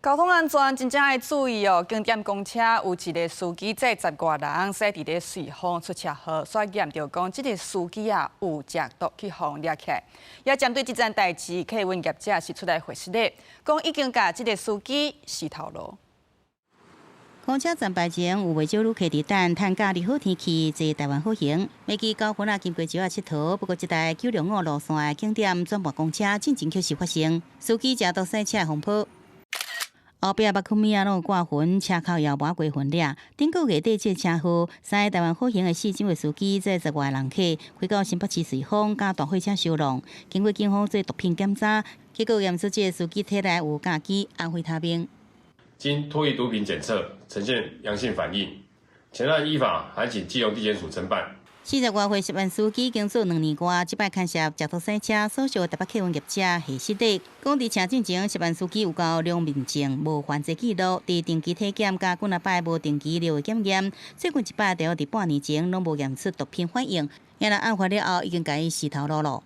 交通安全真正愛注意哦！景點公車有一个司機載十外人，駛佇咧瑞芳出車禍，煞驗著講這个司機啊有食毒去予掠起來。也針對這件代誌，客運業者是出來回釋咧，講已經共這个司機洗頭路。公車站牌前有袂少旅客佇等，趁假日好天氣坐台灣好行。袂記高雄啊金瓜石仔𨑨迌，不過這台905路線的景點轉播公車進前卻是發生司機食毒駛車的風波。後壁目睏物仔攏有掛痕，車口也抹過痕掠。頂個月底這車禍，駛台灣好行的四位司機載十外人客，開到新北市瑞芳，佮大貨車相撞。經過警方做毒品檢查，結果驗出這个司機體內有甲基安非他命。經唾液毒品檢測呈現陽性反應，全案依法函請基隆地檢署偵辦。四十外歲涉案司機工作2年外，這擺牽涉食毒駛車，所屬台北客運業者下實底。講佇車進前，涉案司機有交良民證，無犯罪記錄，佇定期體檢佮幾若擺無定期尿液檢驗，最近一擺著佇半年前攏無驗出毒品反應。原來案發了後，已經共伊洗頭路囉。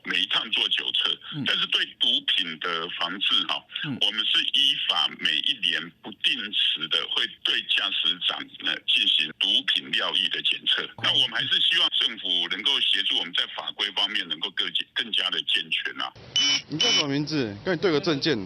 每一趟做酒測，但是對毒品的防治哈，我們是依法每一年不定時的會對駕駛長呢進行毒品尿液的檢測。那我們還是希望政府能夠協助我們在法規方面能夠更加的健全啊。你叫什麼名字？跟你對個證件。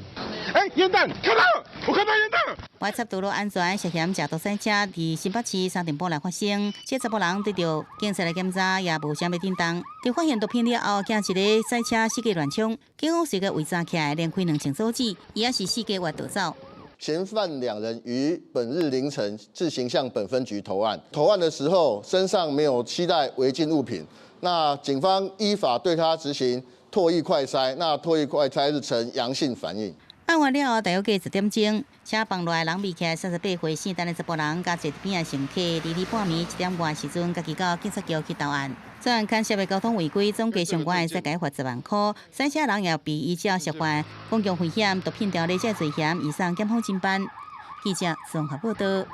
哎，煙彈，看到，我看到煙彈。外插道路安全涉嫌食毒駛車，佇新北市三重埔內發生，這查埔人得著警察來檢查，也無啥物振動。佇發現毒品了後，驚一个駛車四界亂衝，警方隨個圍查起來，連開兩槍阻止，伊也是四界外逃走。嫌犯兩人於本日凌晨自行向本分局投案，投案的時候身上沒有攜帶違禁物品，那警方依法對他執行唾液快篩，那唾液快篩是呈陽性反應。案發了後，大約過1點鐘，車房內人圍起來38歲姓陳的查埔人，佮坐佇邊仔乘客，佇咧半暝1點外時陣，家己到警察局去投案。雖然牽涉的交通違規，總計上懸會使共罰10萬塊，駛車人也被依照涉犯公共危險、毒品條例這罪嫌，移送檢方偵辦。記者綜合報道。